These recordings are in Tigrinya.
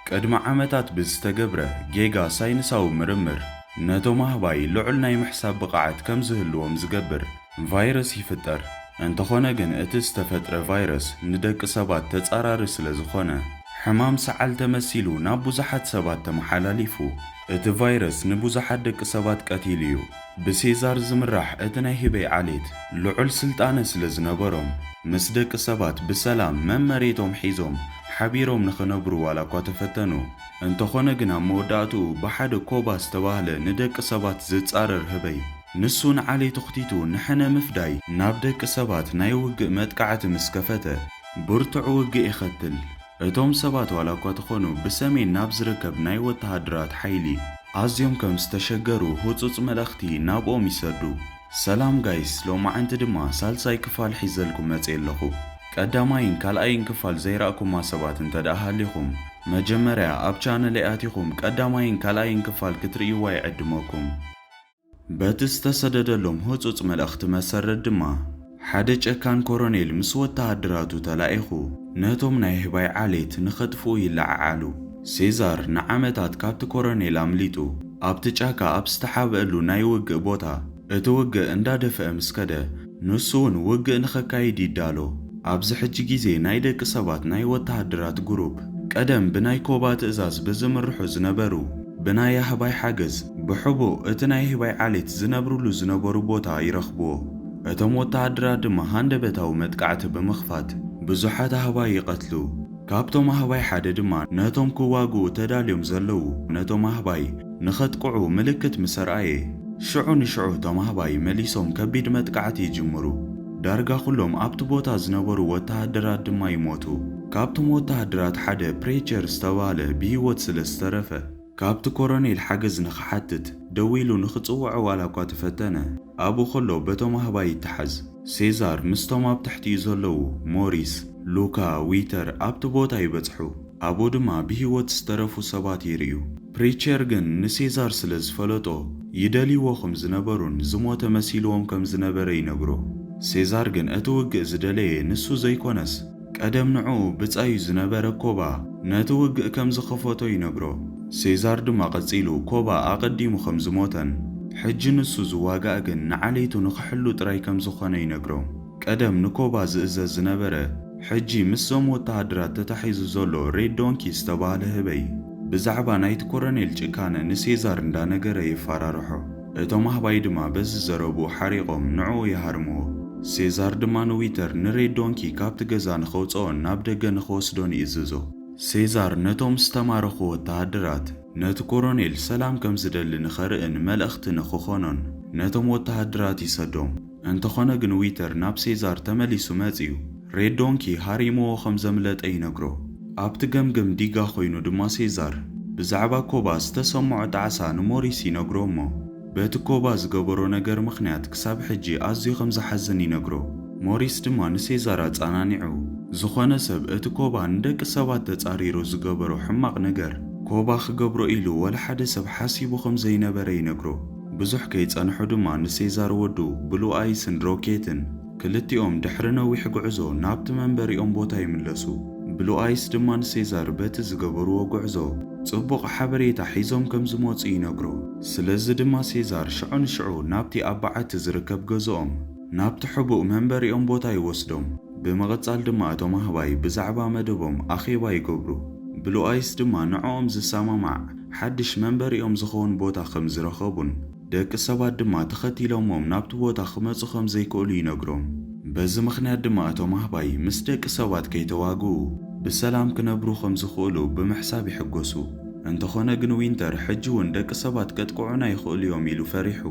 ቅድሚ ዓመታት ብዝተገብረ ጌጋ ሳይንሳዊ ምርምር፣ ነቶም ኣህባይ ልዑል ናይ ምሕሳብ ብቕዓት ከም ዝህልዎም ዝገብር ቫይረስ ይፍጠር። እንተኾነ ግን፣ እቲ ዝተፈጥረ ቫይረስ ንደቂ ሰባት ተጻራሪ ስለ ዝኾነ፣ ሕማም ሰዓል ተመሲሉ ናብ ብዙሓት ሰባት ተመሓላሊፉ። እቲ ቫይረስ ንብዙሓት ደቂ ሰባት ቀቲሉ እዩ። ብሴዛር ዝምራሕ እቲ ናይ ህበይ ዓሌት ልዑል ስልጣነ ስለ ዝነበሮም፣ ምስ ደቂ ሰባት ብሰላም መመሬቶም ሒዞም ሓቢሮም ንኽነብሩ ዋላ እኳ ተፈተኑ። እንተኾነ ግን፣ ኣብ መወዳእትኡ ብሓደ ኮባ ዝተባህለ ንደቂ ሰባት ዝጻረር ህበይ፣ ንሱ ንዓሌቱ ኽቲቱ ንሕነ ምፍዳይ ናብ ደቂ ሰባት ናይ ውግእ መጥቃዕቲ ምስ ከፈተ፣ ብርቱዕ ውግእ ይኸትል። እቶም ሰባት ዋላ እኳ ተኾኑ ብሰሜን ናብ ዝርከብ ናይ ወተሃደራት ሓይሊ ኣዝዮም ከም ዝተሸገሩ ህጹጽ መልእኽቲ ናብኦም ይሰዱ። ሰላም ጋይስ፣ ሎማዓንቲ ድማ ሳልሳይ ክፋል ሒዘልኩም መጽየ ኣለኹ። ቀዳማይን ካልኣይን ክፋል ዘይረኣኩማ ሰባት እንተ ደኣ ሃሊኹም፣ መጀመርያ ኣብ ቻነለይ ኣቲኹም ቀዳማይን ካልኣይን ክፋል ክትርእይዋ ይዕድመኩም። በቲ ዝተሰደደሎም ህጹጽ መልእኽቲ መሰረት ድማ፣ ሓደ ጨካን ኮሮኔል ምስ ወተሃደራቱ ተላኢኹ ነቶም ናይ ህባይ ዓሌት ንኸጥፍኡ ይለዓዓሉ። ሴዛር ንዓመታት ካብቲ ኮሮኔል ኣምሊጡ ኣብቲ ጫካ ኣብ ዝተሓብአሉ ናይ ውግእ ቦታ እቲ ውግእ እንዳደፍአ ምስ ከደ፣ ንሱ እውን ውግእ ንኸካይድ ይዳሎ። ኣብዚ ሕጂ ግዜ ናይ ደቂ ሰባት ናይ ወተሃደራት ግሩፕ፣ ቀደም ብናይ ኮባ ትእዛዝ ብዝምርሑ ዝነበሩ፣ ብናይ ኣህባይ ሓገዝ ብሕቡእ እቲ ናይ ኣህባይ ዓሌት ዝነብርሉ ዝነበሩ ቦታ ይረኽብዎ። እቶም ወተሃደራት ድማ ሃንደበታዊ መጥቃዕቲ ብምኽፋት ብዙሓት ኣህባይ ይቐትሉ። ካብቶም ኣህባይ ሓደ ድማ ነቶም ክዋግኡ ተዳልዮም ዘለዉ ነቶም ኣህባይ ንኸጥቅዑ ምልክት ምስ ኣርኣየ፣ ሽዑ ንሽዑ እቶም ኣህባይ መሊሶም ከቢድ መጥቃዕቲ ይጅምሩ። ዳርጋ ኩሎም ኣብቲ ቦታ ዝነበሩ ወተሃደራት ድማ ይሞቱ። ካብቶም ወተሃደራት ሓደ ፕሬቸር ዝተባህለ ብህይወት ስለ ዝተረፈ፣ ካብቲ ኮሮኔል ሓገዝ ንኽሓትት ደዊሉ ንኽጽውዖ ዋላ እኳ ተፈተነ፣ ኣብኡ ከሎ በቶም ኣህባይ ይተሓዝ። ሴዛር ምስቶም ኣብ ትሕቲኡ ዘለዉ ሞሪስ፣ ሉካ፣ ዊተር ኣብቲ ቦታ ይበጽሑ። ኣብኡ ድማ ብህይወት ዝተረፉ ሰባት ይርእዩ። ፕሪቸር ግን ንሴዛር ስለ ዝፈለጦ፣ ይደልይዎ ከም ዝነበሩን ዝሞተ መሲልዎም ከም ዝነበረ ይነግሮ። ሴዛር ግን እቲ ውግእ ዝደለየ ንሱ ዘይኮነስ፣ ቀደም ንዕኡ ብጻዩ ዝነበረ ኮባ ነቲ ውግእ ከም ዝኸፈቶ ይነግሮ። ሴዛር ድማ ቀጺሉ ኮባ ኣቐዲሙ ከም ዝሞተን፣ ሕጂ ንሱ ዝዋጋእ ግን ንዓሌቱ ንኽሕሉ ጥራይ ከም ዝኾነ ይነግሮም። ቀደም ንኮባ ዝእዘዝ ዝነበረ፣ ሕጂ ምስዞም ወተሃደራት ተታሒዙ ዘሎ ሬድ ዶንኪ ዝተባህለ ህበይ፣ ብዛዕባ ናይቲ ኮረኔል ጭካነ ንሴዛር እንዳነገረ የፈራርሖ። እቶም ኣህባይ ድማ በዚ ዘረብኡ ሓሪቖም ንዕኡ ይሃርምዎ። ሴዛር ድማ ንዊተር ንሬድ ዶንኪ ካብቲ ገዛ ንኸውጽኦን ናብ ደገ ንኸወስዶን ይእዝዞ። ሴዛር ነቶም ዝተማረኹ ወተሃደራት፣ ነቲ ኮሮኔል ሰላም ከም ዝደሊ ንኸርእን መልእኽቲ ንኽኾኖን ነቶም ወተሃደራት ይሰዶም። እንተኾነ ግን ዊተር ናብ ሴዛር ተመሊሱ መጺኡ፣ ሬድ ዶንኪ ሃሪምዎ ከም ዘምለጠ ይነግሮ። ኣብቲ ገምገም ዲጋ ኮይኑ ድማ ሴዛር ብዛዕባ ኮባ ዝተሰምዖ ጣዕሳ ንሞሪስ ይነግሮ እሞ፣ በቲ ኮባ ዝገበሮ ነገር ምኽንያት ክሳብ ሕጂ ኣዝዩ ከም ዝሓዝን ይነግሮ። ሞሪስ ድማ ንሴዛር ኣጸናኒዑ፣ ዝኾነ ሰብ እቲ ኮባ ንደቂ ሰባት ተጻሪሩ ዝገበሮ ሕማቕ ነገር፣ ኮባ ክገብሮ ኢሉ ወላ ሓደ ሰብ ሓሲቡ ከም ዘይነበረ ይነግሮ። ብዙሕ ከይጸንሑ ድማ ንሴዛር ወዱ ብሉ ኣይስን ሮኬትን ክልቲኦም ድሕሪ ነዊሕ ጉዕዞ ናብቲ መንበሪኦም ቦታ ይምለሱ። ብሉ ኣይስ ድማ ንሴዛር በቲ ዝገበርዎ ጉዕዞ ጽቡቕ ሓበሬታ ሒዞም ከም ዝመጹ ይነግሮ። ስለዚ ድማ ሴዛር ሽዑ ንሽዑ ናብቲ ኣብ በዓቲ ዝርከብ ገዝኦም፣ ናብቲ ሕቡእ መንበሪኦም ቦታ ይወስዶም። ብምቕጻል ድማ እቶም ኣህባይ ብዛዕባ መደቦም ኣኼባ ይገብሩ። ብሉ ኣይስ ድማ ንዕኦም ዝሰማማዕ ሓድሽ መንበሪኦም ዝኸውን ቦታ ከም ዝረኸቡን፣ ደቂ ሰባት ድማ ተኸቲሎሞም ናብቲ ቦታ ክመጹ ከም ዘይክእሉ ይነግሮም። በዚ ምኽንያት ድማ እቶም ኣህባይ ምስ ደቂ ሰባት ከይተዋግኡ ብሰላም ክነብሩ ከም ዝኽእሉ ብምሕሳብ ይሕጎሱ። እንተኾነ ግን ዊንተር ሕጂ እውን ደቂ ሰባት ከጥቅዑና ይኽእሉ እዮም ኢሉ ፈሪሑ፣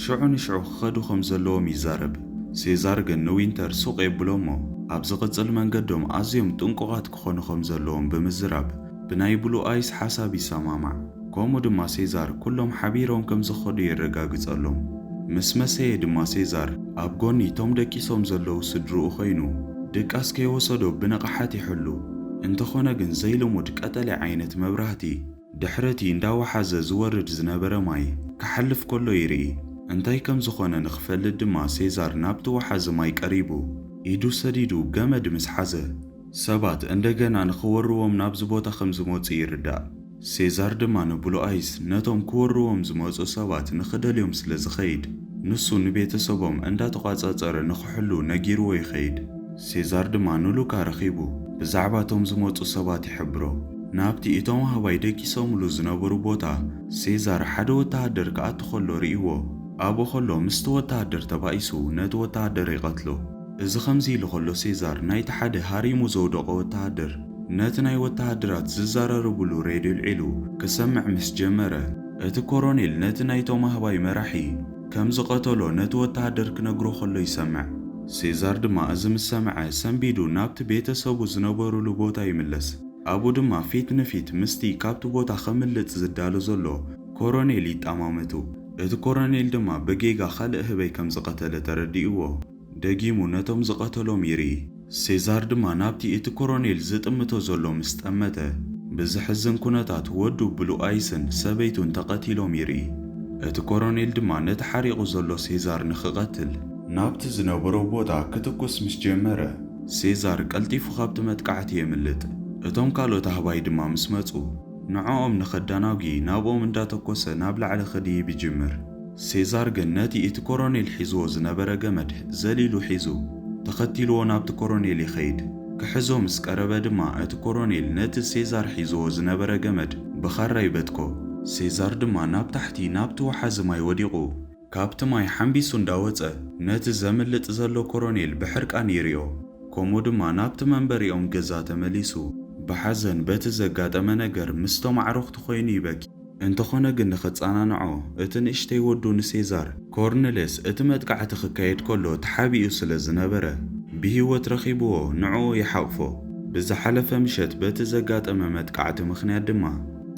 ሽዑ ንሽዑ ክኸዱ ከም ዘለዎም ይዛረብ። ሴዛር ግን ንዊንተር ሱቕ የብሎ እሞ፣ ኣብ ዝቕጽል መንገዶም ኣዝዮም ጥንቁቓት ክኾኑ ከም ዘለዎም ብምዝራብ፣ ብናይ ብሉ ኣይስ ሓሳብ ይሰማማዕ። ከምኡ ድማ ሴዛር ኩሎም ሓቢሮም ከም ዝኸዱ የረጋግጸሎም። ምስ መሰየ ድማ ሴዛር ኣብ ጎኒ እቶም ደቂሶም ዘለዉ ስድርኡ ኮይኑ፣ ድቃስ ከይወሰዶ ብንቕሓት ይሕሉ። እንተኾነ ግን ዘይልሙድ ቀጠልያ ዓይነት መብራህቲ ድሕሪ እቲ እንዳወሓዘ ዝወርድ ዝነበረ ማይ ክሓልፍ ከሎ ይርኢ። እንታይ ከም ዝኾነ ንኽፈልጥ ድማ ሴዛር ናብቲ ወሓዚ ማይ ቀሪቡ፣ ኢዱ ሰዲዱ ገመድ ምስ ሓዘ፣ ሰባት እንደገና ንኽወርዎም ናብዚ ቦታ ከም ዝመጹ ይርዳእ። ሴዛር ድማ ንብሉኣይስ ነቶም ክወርዎም ዝመጹ ሰባት ንኽደልዮም ስለ ዝኸይድ፣ ንሱ ንቤተሰቦም እንዳተቋጻጸረ ንኽሕሉ ነጊርዎ ይኸይድ። ሴዛር ድማ ንሉካ ረኺቡ ብዛዕባ እቶም ዝመጹ ሰባት ይሕብሮ። ናብቲ እቶም ኣህባይ ደቂሶምሉ ዝነበሩ ቦታ ሴዛር ሓደ ወተሃደር ክኣቱ ከሎ ርእይዎ። ኣብኡ ከሎ ምስቲ ወተሃደር ተባኢሱ ነቲ ወተሃደር ይቐትሎ። እዚ ከምዚ ኢሉ ከሎ ሴዛር ናይቲ ሓደ ሃሪሙ ዘውደቖ ወተሃደር ነቲ ናይ ወተሃደራት ዝዘራረብሉ ሬድዮ ልዒሉ ክሰምዕ ምስ ጀመረ፣ እቲ ኮሮኔል ነቲ ናይቶም ኣህባይ መራሒ ከም ዝቐተሎ ነቲ ወተሃደር ክነግሮ ከሎ ይሰምዕ። ሴዛር ድማ እዚ ምስ ሰምዐ ሰንቢዱ ናብቲ ቤተሰቡ ዝነበሩሉ ቦታ ይምለስ። ኣብኡ ድማ ፊት ንፊት ምስቲ ካብቲ ቦታ ከምልጥ ዝዳሎ ዘሎ ኮሮኔል ይጠማመቱ። እቲ ኮሮኔል ድማ ብጌጋ ካልእ ህበይ ከም ዝቐተለ ተረዲእዎ። ደጊሙ ነቶም ዝቐተሎም ይርኢ። ሴዛር ድማ ናብቲ እቲ ኮሮኔል ዝጥምቶ ዘሎ ምስ ጠመተ፣ ብዘሕዝን ኩነታት ወዱ ብሉኣይስን ሰበይቱን ተቐቲሎም ይርኢ። እቲ ኮሮኔል ድማ ነቲ ሓሪቑ ዘሎ ሴዛር ንኽቐትል ናብቲ ዝነበሮ ቦታ ክትኩስ ምስ ጀመረ፣ ሴዛር ቀልጢፉ ካብቲ መጥቃዕቲ የምልጥ። እቶም ካልኦት ኣህባይ ድማ ምስ መጹ፣ ንዕኦም ንኸዳናጒ ናብኦም እንዳተኮሰ ናብ ላዕሊ ክድይብ ይጅምር። ሴዛር ግን ነቲ እቲ ኮሮኔል ሒዝዎ ዝነበረ ገመድ ዘሊሉ ሒዙ ተኸቲልዎ ናብቲ ኮሮኔል ይኸይድ። ክሕዞ ምስ ቀረበ ድማ እቲ ኮሮኔል ነቲ ሴዛር ሒዝዎ ዝነበረ ገመድ ብኻራ ይበትኮ። ሴዛር ድማ ናብ ታሕቲ ናብቲ ወሓዚ ማይ ወዲቑ ካብቲ ማይ ሓምቢሱ እንዳወጸ ነቲ ዘምልጥ ዘሎ ኮሮኔል ብሕርቃን ይሪኦ። ከምኡ ድማ ናብቲ መንበሪኦም ገዛ ተመሊሱ ብሓዘን በቲ ዘጋጠመ ነገር ምስቶም ኣዕሩኽቱ ኮይኑ ይበኪ። እንተኾነ ግን ንኸጸናንዖ እቲ ንእሽተይ ወዱ ንሴዛር ኮርኔሌስ እቲ መጥቃዕቲ ክካየድ ከሎ ተሓቢኡ ስለ ዝነበረ ብህይወት ረኺብዎ ንዕኡ ይሓቕፎ። ብዝሓለፈ ምሸት በቲ ዘጋጠመ መጥቃዕቲ ምኽንያት ድማ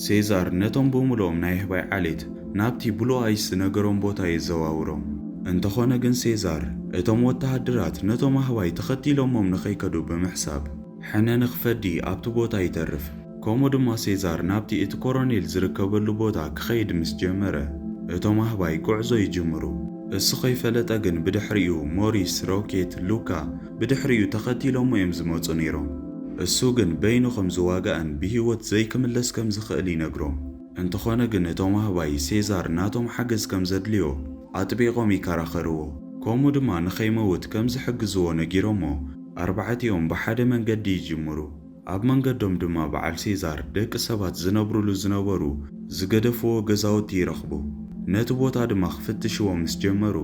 ሴዛር ነቶም ብምሉኦም ናይ ኣህባይ ዓሌት ናብቲ ብሉኣይስ ዝነገሮም ቦታ የዘዋውሮም። እንተኾነ ግን ሴዛር እቶም ወተሃደራት ነቶም ኣህባይ ተኸቲሎሞም ንኸይከዱ ብምሕሳብ ሕነ ንኽፈዲ ኣብቲ ቦታ ይተርፍ። ከምኡ ድማ ሴዛር ናብቲ እቲ ኮሮኔል ዝርከበሉ ቦታ ክኸይድ ምስ ጀመረ እቶም ኣህባይ ጉዕዞ ይጅምሩ። እሱ ከይፈለጠ ግን ብድሕሪኡ ሞሪስ፣ ሮኬት፣ ሉካ ብድሕሪኡ ተኸቲሎሞ እዮም ዝመጹ ነይሮም። እሱ ግን በይኑ ከም ዝዋጋእን ብህይወት ዘይክምለስ ከም ዝኽእል ይነግሮም። እንተኾነ ግን እቶም ኣህባይ ሴዛር ናቶም ሓገዝ ከም ዘድልዮ ኣጥቢቖም ይከራኸርዎ። ከምኡ ድማ ንኸይመውት ከም ዝሕግዝዎ ነጊሮሞ ኣርባዕቲኦም ብሓደ መንገዲ ይጅምሩ። ኣብ መንገዶም ድማ በዓል ሴዛር ደቂ ሰባት ዝነብሩሉ ዝነበሩ ዝገደፍዎ ገዛውቲ ይረኽቡ። ነቲ ቦታ ድማ ክፍትሽዎ ምስ ጀመሩ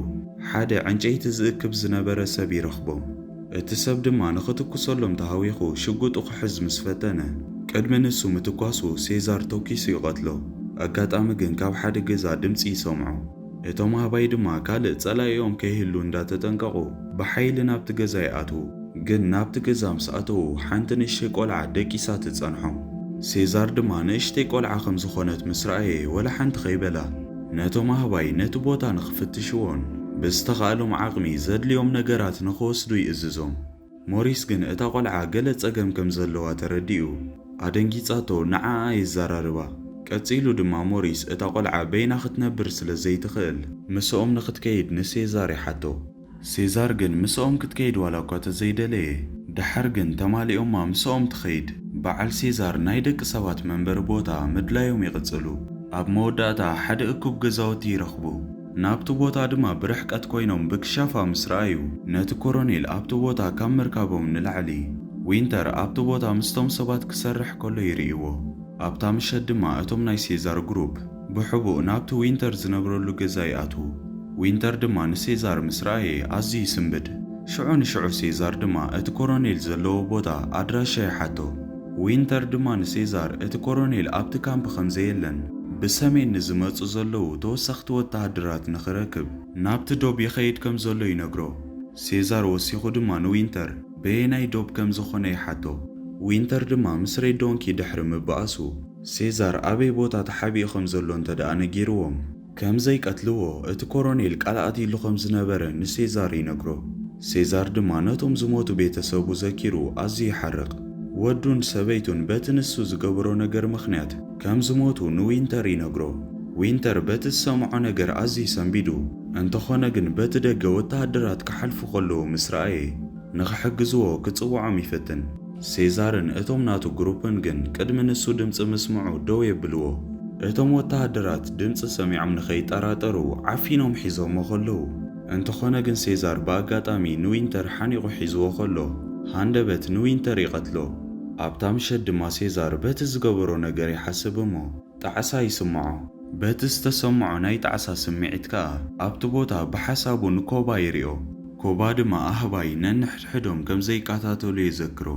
ሓደ ዕንጨይቲ ዝእክብ ዝነበረ ሰብ ይረኽቦም። እቲ ሰብ ድማ ንኽትኩሰሎም ተሃዊኹ ሽጉጡ ክሕዝ ምስ ፈተነ ቅድሚ ንሱ ምትኳሱ ሴዛር ተኲሱ ይቐትሎ። ኣጋጣሚ ግን ካብ ሓደ ገዛ ድምጺ ይሰምዑ። እቶም ኣህባይ ድማ ካልእ ጸላኢኦም ከይህሉ እንዳተጠንቀቑ ብሓይሊ ናብቲ ገዛ ይኣትዉ። ግን ናብቲ ገዛ ምስ ኣተዉ ሓንቲ ንእሽተይ ቆልዓ ደቂሳ ትጸንሖም። ሴዛር ድማ ንእሽተይ ቆልዓ ከም ዝኾነት ምስ ረኣየ ወላ ሓንቲ ከይበላ ነቶም ኣህባይ ነቲ ቦታ ንኽፍትሽዎን ብዝተኻእሎም ዓቕሚ ዘድልዮም ነገራት ንኽወስዱ ይእዝዞም። ሞሪስ ግን እታ ቆልዓ ገለ ጸገም ከም ዘለዋ ተረዲኡ ኣደንጊጻቶ ንዓኣ የዘራርባ። ቀጺሉ ድማ ሞሪስ እታ ቆልዓ በይና ክትነብር ስለ ዘይትኽእል ምስኦም ንኽትከይድ ንሴዛር ይሓቶ። ሴዛር ግን ምስኦም ክትከይድ ዋላ እኳ ተዘይደለየ፣ ደሓር ግን ተማሊኦማ ምስኦም ትኸይድ። በዓል ሴዛር ናይ ደቂ ሰባት መንበሪ ቦታ ምድላዮም ይቕጽሉ። ኣብ መወዳእታ ሓደ እኩብ ገዛውቲ ይረኽቡ። ናብቲ ቦታ ድማ ብርሕቀት ኮይኖም ብክሻፋ ምስ ረኣዩ፣ ነቲ ኮሮኔል ኣብቲ ቦታ ካብ ምርካቦም ንላዕሊ ዊንተር ኣብቲ ቦታ ምስቶም ሰባት ክሰርሕ ከሎ ይርእይዎ። ኣብታ ምሸት ድማ እቶም ናይ ሴዛር ግሩፕ ብሕቡእ ናብቲ ዊንተር ዝነብረሉ ገዛ ይኣትዉ። ዊንተር ድማ ንሴዛር ምስ ረኣየ ኣዝዩ ይስንብድ። ሽዑ ንሽዑ ሴዛር ድማ እቲ ኮሮኔል ዘለዎ ቦታ ኣድራሻ ይሓቶ። ዊንተር ድማ ንሴዛር እቲ ኮሮኔል ኣብቲ ካምፕ ከም ዘየለን ብሰሜን ንዝመጹ ዘለዉ ተወሰኽቲ ወተሃደራት ንኽረክብ ናብቲ ዶብ ይኸይድ ከም ዘሎ ይነግሮ። ሴዛር ወሲኹ ድማ ንዊንተር በየናይ ዶብ ከም ዝኾነ ይሓቶ። ዊንተር ድማ ምስ ሬድ ዶንኪ ድሕሪ ምባኣሱ ሴዛር ኣበይ ቦታ ተሓቢኡ ከም ዘሎ እንተ ደኣ ነጊርዎም ከም ዘይቀትልዎ እቲ ኮሮኔል ቃል ኣትይሉ ከም ዝነበረ ንሴዛር ይነግሮ። ሴዛር ድማ ነቶም ዝሞቱ ቤተሰቡ ዘኪሩ ኣዝዩ ይሓርቕ። ወዱን ሰበይቱን በቲ ንሱ ዝገበሮ ነገር ምኽንያት ከም ዝሞቱ ንዊንተር ይነግሮ። ዊንተር በቲ ዝሰምዖ ነገር ኣዝዩ ሰንቢዱ፣ እንተኾነ ግን በቲ ደገ ወተሃደራት ክሓልፉ ከለዉ ምስ ረኣየ ንኽሕግዝዎ ክጽውዖም ይፍትን። ሴዛርን እቶም ናቱ ግሩፕን ግን ቅድሚ ንሱ ድምጺ ምስምዑ ደው የብልዎ። እቶም ወተሃደራት ድምጺ ሰሚዖም ንኸይጠራጠሩ ዓፊኖም ሒዞሞ ከለዉ፣ እንተኾነ ግን ሴዛር ብኣጋጣሚ ንዊንተር ሓኒቑ ሒዝዎ ከሎ፣ ሃንደበት ንዊንተር ይቐትሎ። ኣብታ ምሸት ድማ ሴዛር በቲ ዝገበሮ ነገር ይሓስብ እሞ፣ ጣዕሳ ይስምዖ። በቲ ዝተሰምዖ ናይ ጣዕሳ ስምዒት ከኣ ኣብቲ ቦታ ብሓሳቡ ንኮባ ይሪኦ። ኮባ ድማ ኣህባይ ነንሕድሕዶም ከም ዘይቃታተሉ የዘክሮ።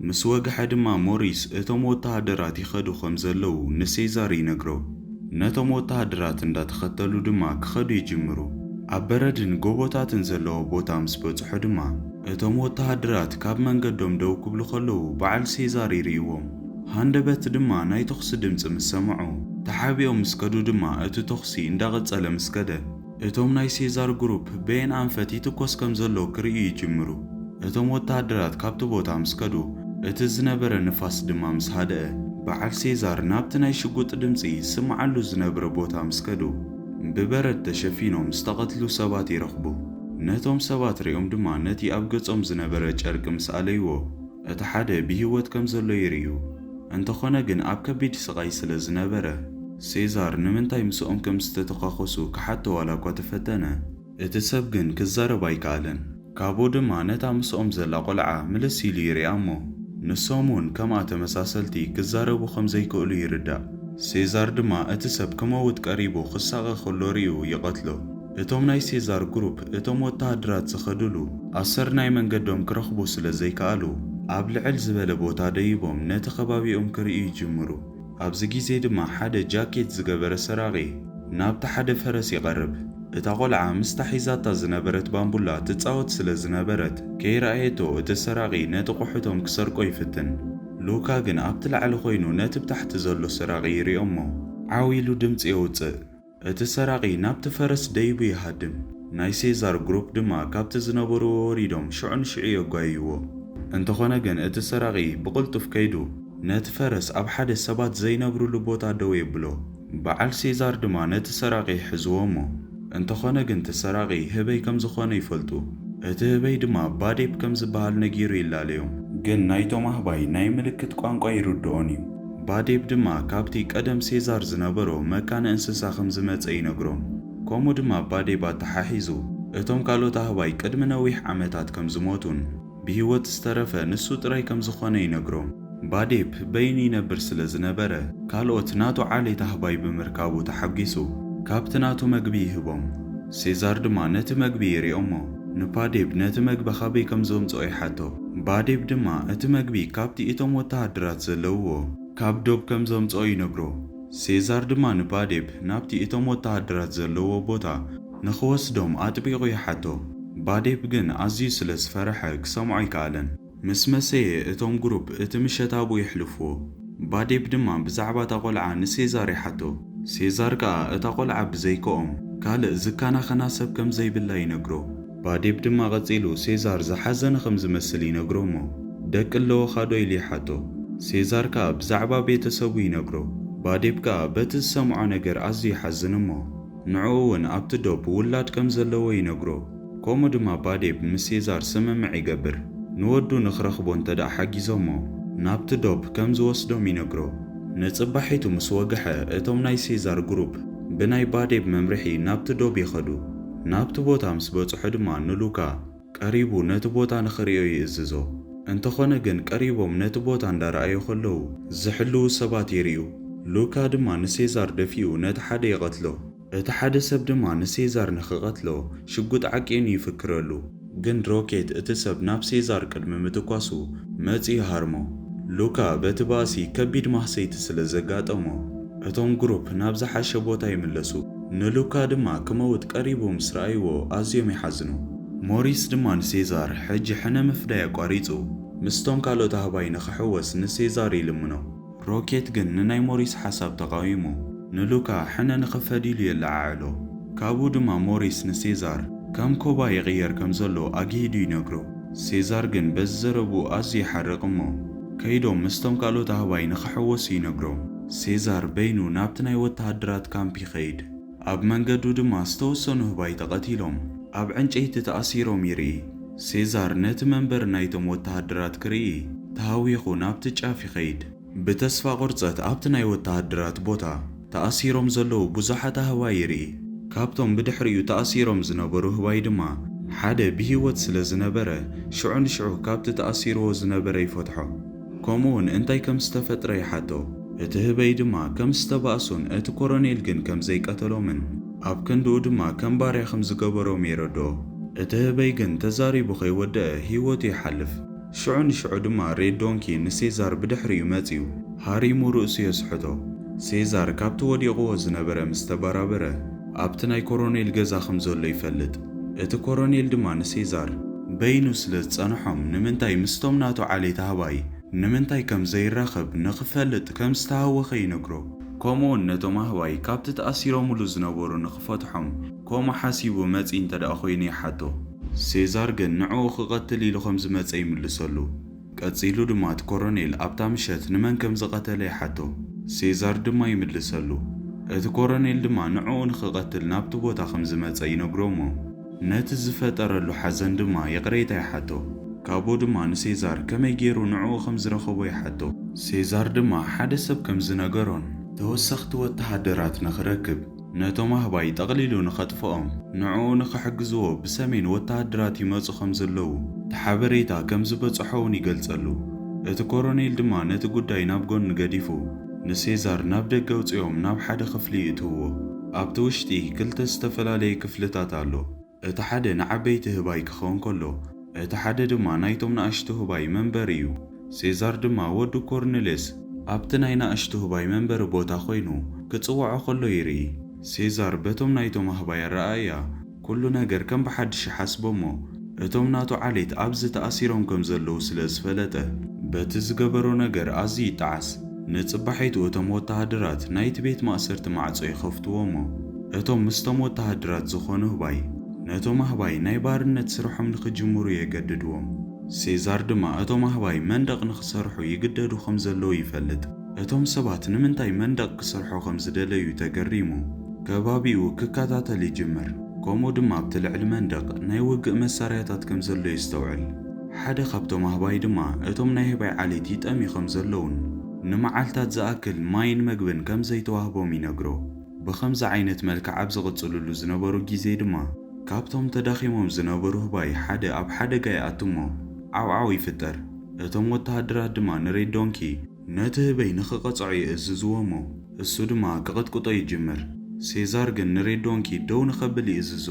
ምስ ወግሐ ድማ ሞሪስ እቶም ወተሃደራት ይኸዱ ከም ዘለዉ ንሴዛር ይነግሮ። ነቶም ወተሃደራት እንዳተኸተሉ ድማ ክኸዱ ይጅምሩ። ኣብ በረድን ጎቦታትን ዘለዎ ቦታ ምስ በጽሑ ድማ እቶም ወተሃደራት ካብ መንገዶም ደው ክብሉ ከለዉ በዓል ሴዛር ይርእይዎም። ሃንደበት ድማ ናይ ተኹሲ ድምጺ ምስ ሰምዑ፣ ተሓቢኦም ምስ ከዱ ድማ እቲ ተኹሲ እንዳቐጸለ ምስ ከደ፣ እቶም ናይ ሴዛር ግሩፕ በየን ኣንፈት ይትኮስ ከም ዘሎ ክርእዩ ይጅምሩ። እቶም ወተሃደራት ካብቲ ቦታ ምስ ከዱ፣ እቲ ዝነበረ ንፋስ ድማ ምስ ሃደአ፣ በዓል ሴዛር ናብቲ ናይ ሽጉጥ ድምጺ ዝስምዓሉ ዝነበረ ቦታ ምስ ከዱ፣ ብበረድ ተሸፊኖም ዝተቐትሉ ሰባት ይረኽቡ። ነቶም ሰባት ሪኦም ድማ ነቲ ኣብ ገጾም ዝነበረ ጨርቂ ምስ ኣለይዎ፣ እቲ ሓደ ብህይወት ከም ዘሎ ይርእዩ። እንተኾነ ግን ኣብ ከቢድ ስቓይ ስለ ዝነበረ፣ ሴዛር ንምንታይ ምስኦም ከም ዝተተዃኾሱ ክሓቶ ዋላ እኳ ተፈተነ፣ እቲ ሰብ ግን ክዛረብ ኣይከኣለን። ካብኡ ድማ ነታ ምስኦም ዘላ ቆልዓ ምልስ ኢሉ ይሪኣ እሞ፣ ንሶም እውን ከምኣ ተመሳሰልቲ ክዛረቡ ከም ዘይክእሉ ይርዳእ። ሴዛር ድማ እቲ ሰብ ክመውት ቀሪቡ ክሳቐ ከሎ ሪኡ ይቐትሎ። እቶም ናይ ሴዛር ግሩፕ እቶም ወተሃደራት ዝኸድሉ ኣሰር ናይ መንገዶም ክረኽቡ ስለ ዘይከኣሉ፣ ኣብ ልዕል ዝበለ ቦታ ደይቦም ነቲ ከባቢኦም ክርእዩ ይጅምሩ። ኣብዚ ግዜ ድማ ሓደ ጃኬት ዝገበረ ሰራቒ ናብቲ ሓደ ፈረስ ይቐርብ። እታ ቆልዓ ምስታ ሒዛታ ዝነበረት ባምቡላ ትጻወት ስለ ዝነበረት፣ ከይረኣየቶ እቲ ሰራቒ ነቲ ቁሑቶም ክሰርቆ ይፍትን። ሉካ ግን ኣብቲ ላዕሊ ኮይኑ ነቲ ብታሕቲ ዘሎ ሰራቒ ይሪኦ እሞ፣ ዓው ኢሉ ድምጺ የውጽእ። እቲ ሰራቒ ናብቲ ፈረስ ደይቡ ይሃድም። ናይ ሴዛር ግሩፕ ድማ ካብቲ ዝነበርዎ ወሪዶም ሽዑ ንሽዑ የጓይይዎ። እንተኾነ ግን እቲ ሰራቒ ብቕልጡፍ ከይዱ ነቲ ፈረስ ኣብ ሓደ ሰባት ዘይነብሩሉ ቦታ ደው የብሎ። በዓል ሴዛር ድማ ነቲ ሰራቒ ይሕዝዎ እሞ፣ እንተኾነ ግን እቲ ሰራቒ ህበይ ከም ዝኾነ ይፈልጡ። እቲ ህበይ ድማ ባዴፕ ከም ዝበሃል ነጊሩ ይላለዮም። ግን ናይቶም ኣህባይ ናይ ምልክት ቋንቋ ይርድኦን እዩ። ባዴብ ድማ ካብቲ ቀደም ሴዛር ዝነበሮ መካነ እንስሳ ከም ዝመጸ ይነግሮም። ከምኡ ድማ ባዴብ ኣተሓሒዙ፣ እቶም ካልኦት ኣህባይ ቅድሚ ነዊሕ ዓመታት ከም ዝሞቱን ብህይወት ዝተረፈ ንሱ ጥራይ ከም ዝኾነ ይነግሮም። ባዴብ በይኑ ይነብር ስለ ዝነበረ፣ ካልኦት ናቱ ዓሌት ኣህባይ ብምርካቡ ተሓጒሱ፣ ካብቲ ናቱ መግቢ ይህቦም። ሴዛር ድማ ነቲ መግቢ ይሪኦ እሞ፣ ንባዴብ ነቲ መግቢ ካበይ ከም ዘምጽኦ ይሓቶ። ባዴብ ድማ እቲ መግቢ ካብቲ እቶም ወተሃደራት ዘለውዎ ካብ ዶብ ከም ዘምጽኦ ይነግሮ። ሴዛር ድማ ንባዴብ ናብቲ እቶም ወተሃደራት ዘለዎ ቦታ ንኽወስዶም ኣጥቢቑ ይሓቶ። ባዴብ ግን ኣዝዩ ስለ ዝፈርሐ ክሰምዖ ኣይከኣለን። ምስ መሰየ እቶም ግሩፕ እቲ ምሸት ኣብኡ የሕልፍዎ። ባዴብ ድማ ብዛዕባ እታ ቆልዓ ንሴዛር ይሓቶ። ሴዛር ከኣ እታ ቆልዓ ብዘይክኦም ካልእ ዝከናኸና ሰብ ከም ዘይብላ ይነግሮ። ባዴብ ድማ ቀጺሉ ሴዛር ዝሓዘነ ከም ዝመስል ይነግሮ እሞ፣ ደቂ ኣለዎኻ ዶ ኢሉ ይሓቶ። ሴዛር ከኣ ብዛዕባ ቤተሰቡ ይነግሮ። ባዴብ ከኣ በቲ ዝሰምዖ ነገር ኣዝዩ ይሓዝን እሞ፣ ንዕኡ እውን ኣብቲ ዶብ ውላድ ከም ዘለዎ ይነግሮ። ከምኡ ድማ ባዴብ ምስ ሴዛር ስምምዕ ይገብር። ንወዱ ንኽረኽቦ እንተ ደኣ ሓጊዞሞ፣ ናብቲ ዶብ ከም ዝወስዶም ይነግሮ። ንጽባሒቱ ምስ ወግሐ፣ እቶም ናይ ሴዛር ግሩፕ ብናይ ባዴብ መምርሒ ናብቲ ዶብ ይኸዱ። ናብቲ ቦታ ምስ በጽሑ ድማ ንሉካ ቀሪቡ ነቲ ቦታ ንኽርእዮ ይእዝዞ። እንተኾነ ግን ቀሪቦም ነቲ ቦታ እንዳረኣዩ ከለዉ፣ ዝሕልዉ ሰባት ይርእዩ። ሉካ ድማ ንሴዛር ደፊኡ ነቲ ሓደ ይቐትሎ። እቲ ሓደ ሰብ ድማ ንሴዛር ንኽቐትሎ ሽጉጥ ዓቂኑ ይፍክረሉ። ግን ሮኬት እቲ ሰብ ናብ ሴዛር ቅድሚ ምትኳሱ መጺኡ ይሃርሞ። ሉካ በቲ ባእሲ ከቢድ ማህሰይቲ ስለ ዘጋጠሞ፣ እቶም ግሩፕ ናብ ዝሓሸ ቦታ ይምለሱ። ንሉካ ድማ ክመውት ቀሪቡ ምስ ረኣይዎ ኣዝዮም ይሓዝኑ። ሞሪስ ድማ ንሴዛር ሕጂ ሕነ ምፍዳይ ኣቋሪጹ ምስቶም ካልኦት ኣህባይ ንኽሕወስ ንሴዛር ይልምኖ። ሮኬት ግን ንናይ ሞሪስ ሓሳብ ተቓዊሙ፣ ንሉካ ሕነ ንኽፈድ ኢሉ የለዓዕሎ። ካብኡ ድማ ሞሪስ ንሴዛር ከም ኮባ ይቕየር ከም ዘሎ ኣግሂዱ ይነግሮ። ሴዛር ግን በዚ ዘረብኡ ኣዝዩ ይሓርቕ እሞ፣ ከይዶም ምስቶም ካልኦት ኣህባይ ንኽሕወሱ ይነግሮም። ሴዛር በይኑ ናብቲ ናይ ወተሃደራት ካምፕ ይኸይድ። ኣብ መንገዱ ድማ ዝተወሰኑ ኣህባይ ተቐቲሎም ኣብ ዕንጨይቲ ተኣሲሮም ይርኢ። ሴዛር ነቲ መንበር ናይቶም ወተሃደራት ክርኢ ተሃዊኹ ናብቲ ጫፍ ይኸይድ። ብተስፋ ቁርጸት ኣብቲ ናይ ወተሃደራት ቦታ ተኣሲሮም ዘለዉ ብዙሓት ኣህባይ ይርኢ። ካብቶም ብድሕሪኡ ተኣሲሮም ዝነበሩ ህባይ ድማ ሓደ ብህይወት ስለ ዝነበረ፣ ሽዑ ንሽዑ ካብቲ ተኣሲርዎ ዝነበረ ይፈትሖ። ከምኡውን እንታይ ከም ዝተፈጥረ ይሓቶ። እቲ ህበይ ድማ ከም ዝተባእሱን እቲ ኮሮኔል ግን ከም ዘይቀተሎምን ኣብ ክንድኡ ድማ ከም ባርያ ከም ዝገበሮም የረድኦ። እቲ ህበይ ግን ተዛሪቡ ከይወደአ ህይወቱ ይሓልፍ። ሽዑ ንሽዑ ድማ ሬድ ዶንኪ ንሴዛር ብድሕሪኡ መጺኡ ሃሪሙ ርእሱ የስሕቶ። ሴዛር ካብቲ ወዲቕዎ ዝነበረ ምስ ተበራበረ ኣብቲ ናይ ኮሮኔል ገዛ ከም ዘሎ ይፈልጥ። እቲ ኮሮኔል ድማ ንሴዛር በይኑ ስለ ዝጸንሖም ንምንታይ ምስቶም ናቱ ዓሌት ኣህባይ ንምንታይ ከም ዘይራኸብ ንኽፈልጥ ከም ዝተሃወኸ ይነግሮ። ከምኡውን ነቶም ኣህባይ ካብቲ ተኣሲሮምሉ ዝነበሩ ንኽፈትሖም ከምኡ ሓሲቡ መጺ እንተ ደኣ ኾይኑ ይሓቶ። ሴዛር ግን ንዕኡ ክቐትል ኢሉ ከም ዝመጸ ይምልሰሉ። ቀጺሉ ድማ እቲ ኮሮኔል ኣብታ ምሸት ንመን ከም ዝቐተለ ይሓቶ። ሴዛር ድማ ይምልሰሉ። እቲ ኮሮኔል ድማ ንዕኡ ንኽቐትል ናብቲ ቦታ ከም ዝመጸ ይነግሮ እሞ ነቲ ዝፈጠረሉ ሓዘን ድማ ይቕሬታ ይሓቶ። ካብኡ ድማ ንሴዛር ከመይ ገይሩ ንዕኡ ከም ዝረኸቦ ይሓቶ። ሴዛር ድማ ሓደ ሰብ ከም ዝነገሮን ተወሰኽቲ ወተሃደራት ንኽረክብ ነቶም ኣህባይ ጠቕሊሉ ንኸጥፍኦም ንዕኡ ንኽሕግዝዎ ብሰሜን ወተሃደራት ይመጹ ከም ዘለዉ እቲ ሓበሬታ ከም ዝበጽሖ እውን ይገልጸሉ። እቲ ኮሮኔል ድማ ነቲ ጉዳይ ናብ ጎኒ ገዲፉ ንሴዛር ናብ ደገ ኣውጺኦም ናብ ሓደ ክፍሊ ይእትውዎ። ኣብቲ ውሽጢ ክልተ ዝተፈላለየ ክፍልታት ኣሎ። እቲ ሓደ ንዓበይቲ ህባይ ክኸውን ከሎ፣ እቲ ሓደ ድማ ናይቶም ንኣሽቱ ህባይ መንበሪ እዩ። ሴዛር ድማ ወዱ ኮርኔሌስ ኣብቲ ናይ ንኣሽቱ ህባይ መንበሪ ቦታ ኮይኑ ክጽውዖ ከሎ ይርኢ። ሴዛር በቶም ናይቶም ኣህባይ ኣረኣእያ ኩሉ ነገር ከም ብሓድሽ ይሓስቦ እሞ፣ እቶም ናቱ ዓሌት ኣብዚ ተኣሲሮም ከም ዘለዉ ስለ ዝፈለጠ፣ በቲ ዝገበሮ ነገር ኣዝዩ ይጠዓስ። ንጽባሒቱ እቶም ወተሃደራት ናይቲ ቤት ማእሰርቲ ማዕጾ ይኸፍትዎ እሞ፣ እቶም ምስቶም ወተሃደራት ዝኾኑ ህባይ ነቶም ኣህባይ ናይ ባርነት ስርሖም ንኽጅምሩ የገድድዎም። ሴዛር ድማ እቶም ኣህባይ መንደቕ ንኽሰርሑ ይግደዱ ከም ዘለዉ ይፈልጥ። እቶም ሰባት ንምንታይ መንደቕ ክሰርሑ ከም ዝደለዩ ተገሪሙ፣ ከባቢኡ ክከታተል ይጅምር። ከምኡ ድማ ኣብቲ ልዕሊ መንደቕ ናይ ውግእ መሳርያታት ከም ዘሎ የስተውዕል። ሓደ ካብቶም ኣህባይ ድማ እቶም ናይ ህባይ ዓሌት ይጠምዩ ከም ዘለዉን ንመዓልታት ዝኣክል ማይን መግብን ከም ዘይተዋህቦም ይነግሮ። ብኸምዚ ዓይነት መልክዕ ኣብ ዝቕጽልሉ ዝነበሩ ግዜ ድማ፣ ካብቶም ተዳኺሞም ዝነበሩ ህባይ ሓደ ኣብ ሓደጋ ይኣቱ እሞ፣ ዓውዓው ይፍጠር። እቶም ወተሃደራት ድማ ንሬድ ዶንኪ ነቲ ህበይ ንኽቐጽዖ ይእዝዝዎ እሞ፣ እሱ ድማ ክቕጥቅጦ ይጅምር። ሴዛር ግን ንሬድ ዶንኪ ደው ንኸብል ይእዝዞ።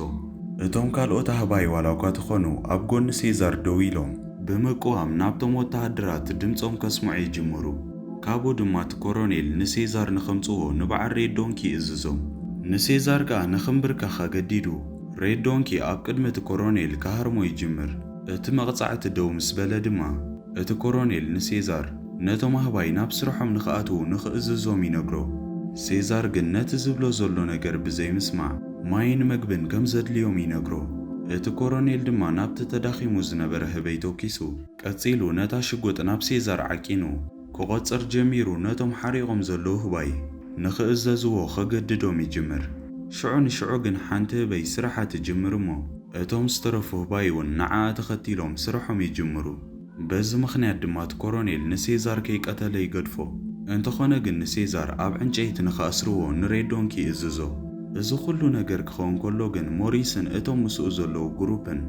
እቶም ካልኦት ኣህባይ ዋላ እኳ ተኾኑ፣ ኣብ ጎኒ ሴዛር ደው ኢሎም ብምቅዋም ናብቶም ወተሃደራት ድምጾም ከስምዑ ይጅምሩ። ካብኡ ድማ እቲ ኮሮኔል ንሴዛር ንኸምጽዎ ንበዓል ሬድ ዶንኪ ይእዝዞም። ንሴዛር ከኣ ንኽንብርከኽ ኣገዲዱ፣ ሬድ ዶንኪ ኣብ ቅድሚ እቲ ኮሮኔል ክሃርሞ ይጅምር። እቲ መቕጻዕቲ ደው ምስ በለ ድማ፣ እቲ ኮሮኔል ንሴዛር ነቶም ኣህባይ ናብ ስርሖም ንኽኣትዉ ንኽእዝዞም ይነግሮ። ሴዛር ግን ነቲ ዝብሎ ዘሎ ነገር ብዘይምስማዕ፣ ማይን መግብን ከም ዘድልዮም ይነግሮ። እቲ ኮሮኔል ድማ ናብቲ ተዳኺሙ ዝነበረ ህበይ ተኪሱ፣ ቀጺሉ ነታ ሽጉጥ ናብ ሴዛር ዓቂኑ ክቖጽር ጀሚሩ፣ ነቶም ሓሪቖም ዘለዉ ህባይ ንኽእዘዝዎ ከገድዶም ይጅምር። ሽዑ ንሽዑ ግን ሓንቲ ህበይ ስራሓ ትጅምር እሞ፣ እቶም ዝተረፉ ህባይ እውን ንዓኣ ተኸቲሎም ስርሖም ይጅምሩ። በዚ ምኽንያት ድማ እቲ ኮሮኔል ንሴዛር ከይቀተለ ይገድፎ። እንተኾነ ግን ንሴዛር ኣብ ዕንጨይቲ ንኽኣስርዎ ንሬድ ዶንኪ ይእዝዞ። እዚ ኩሉ ነገር ክኸውን ከሎ ግን ሞሪስን እቶም ምስኡ ዘለዉ ግሩፕን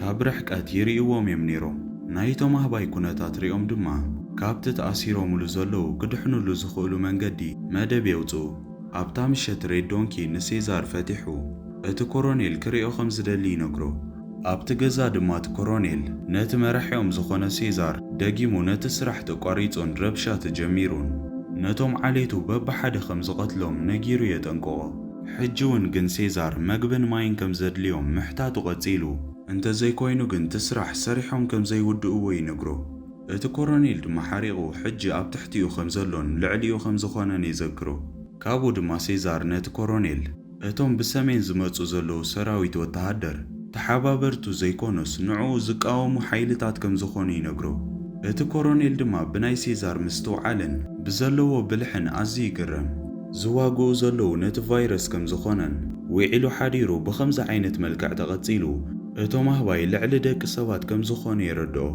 ካብ ርሕቀት ይርእይዎም እዮም ነይሮም። ናይቶም ኣህባይ ኩነታት ሪኦም ድማ ካብቲ ተኣሲሮምሉ ዘለዉ ክድሕኑሉ ዝኽእሉ መንገዲ መደብ የውጽኡ። ኣብታ ምሸት ሬድ ዶንኪ ንሴዛር ፈቲሑ እቲ ኮሮኔል ክርእዮ ከም ዝደሊ ይነግሮ። ኣብቲ ገዛ ድማ እቲ ኮሮኔል ነቲ መራሒኦም ዝኾነ ሴዛር ደጊሙ ነቲ ስራሕ ተቋሪጹን ረብሻ ተጀሚሩን ነቶም ዓሌቱ በብሓደ ከም ዝቐትሎም ነጊሩ የጠንቅቖ። ሕጂ እውን ግን ሴዛር መግብን ማይን ከም ዘድልዮም ምሕታቱ ቀጺሉ፣ እንተዘይኮይኑ ግን እቲ ስራሕ ሰሪሖም ከም ዘይውድእዎ ይነግሮ። እቲ ኮሮኔል ድማ ሓሪቑ ሕጂ ኣብ ትሕቲኡ ከም ዘሎን ልዕሊኡ ከም ዝኾነን የዘክሮ። ካብኡ ድማ ሴዛር ነቲ ኮሮኔል፣ እቶም ብሰሜን ዝመጹ ዘለዉ ሰራዊት ወተሃደር ተሓባበርቱ ዘይኮኑስ ንዕኡ ዝቃወሙ ሓይልታት ከም ዝኾኑ ይነግሮ። እቲ ኮሮኔል ድማ ብናይ ሴዛር ምስትውዓልን ብዘለዎ ብልሕን ኣዝዩ ይግረም። ዝዋግኡ ዘለዉ ነቲ ቫይረስ ከም ዝኾነን፣ ውዒሉ ሓዲሩ ብኸምዚ ዓይነት መልክዕ ተቐጺሉ እቶም ኣህባይ ልዕሊ ደቂ ሰባት ከም ዝኾኑ የረድኦ።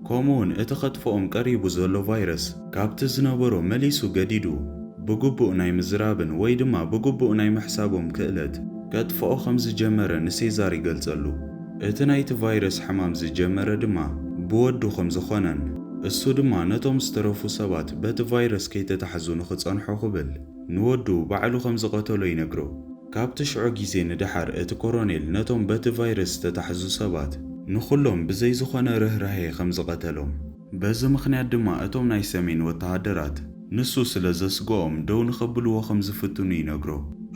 ከምኡውን እቲ ከጥፍኦም ቀሪቡ ዘሎ ቫይረስ ካብቲ ዝነበሮ መሊሱ ገዲዱ፣ ብግቡእ ናይ ምዝራብን ወይ ድማ ብግቡእ ናይ ምሕሳቦም ክእለት ከጥፍኦ ከም ዝጀመረ ንሴዛር ይገልጸሉ። እቲ ናይቲ ቫይረስ ሕማም ዝጀመረ ድማ ብወዱ ከም ዝኾነን፣ እሱ ድማ ነቶም ዝተረፉ ሰባት በቲ ቫይረስ ከይተታሕዙ ንኽጸንሑ ክብል ንወዱ ባዕሉ ከም ዝቐተሎ ይነግሮ። ካብቲ ሽዑ ግዜ ንደሓር እቲ ኮሮኔል ነቶም በቲ ቫይረስ ዝተታሕዙ ሰባት ንኹሎም ብዘይ ዝኾነ ርህራሄ ከም ዝቐተሎም፣ በዚ ምኽንያት ድማ እቶም ናይ ሰሜን ወተሃደራት ንሱ ስለ ዘስግኦም ደው ንኸብልዎ ከም ዝፍትኑ ይነግሮ።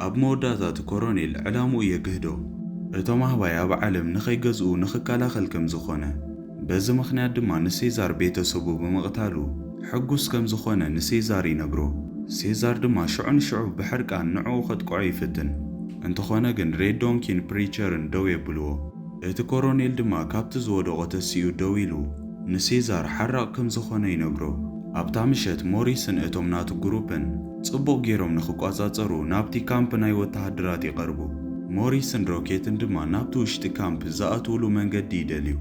ኣብ መወዳእታ እቲ ኮሮኔል ዕላምኡ የግህዶ። እቶም ኣህባይ ኣብ ዓለም ንኸይገዝኡ ንኽከላኸል ከም ዝኾነ፣ በዚ ምኽንያት ድማ ንሴዛር ቤተሰቡ ብምቕታሉ ሕጉስ ከም ዝኾነ ንሴዛር ይነግሮ። ሴዛር ድማ ሽዑ ንሽዑ ብሕርቃን ንዕኡ ከጥቅዖ ይፍትን። እንተኾነ ግን ሬድ ዶንኪን ፕሪቸርን ደው የብልዎ። እቲ ኮሮኔል ድማ ካብቲ ዝወደቖ ተሲኡ ደው ኢሉ ንሴዛር ሓራቕ ከም ዝኾነ ይነግሮ። ኣብታ ምሸት ሞሪስን እቶም ናቱ ግሩፕን ጽቡቕ ጌሮም ንኽቋጻጸሩ ናብቲ ካምፕ ናይ ወተሃደራት ይቐርቡ። ሞሪስን ሮኬትን ድማ ናብቲ ውሽጢ ካምፕ ዝኣትውሉ መንገዲ ይደልዩ።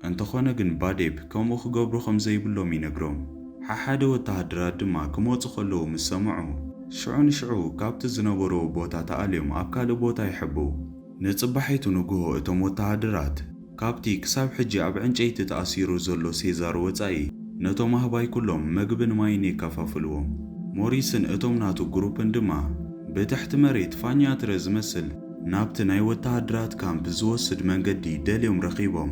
እንተኾነ ግን ባዴፕ ከምኡ ክገብሩ ከም ዘይብሎም ይነግሮም። ሓሓደ ወተሃደራት ድማ ክመጹ ከለዉ ምስ ሰምዑ፣ ሽዑ ንሽዑ ካብቲ ዝነበርዎ ቦታ ተኣልዮም ኣብ ካልእ ቦታ ይሕብኡ። ንጽባሒቱ ንግሆ እቶም ወተሃደራት ካብቲ ክሳብ ሕጂ ኣብ ዕንጨይቲ ተኣሲሩ ዘሎ ሴዛር ወጻኢ ነቶም ኣህባይ ኩሎም መግብን ማይን የከፋፍልዎም። ሞሪስን እቶም ናቱ ግሩፕን ድማ ብትሕቲ መሬት ፋኛትረ ዝመስል ናብቲ ናይ ወተሃደራት ካምፕ ዝወስድ መንገዲ ደልዮም ረኺቦም።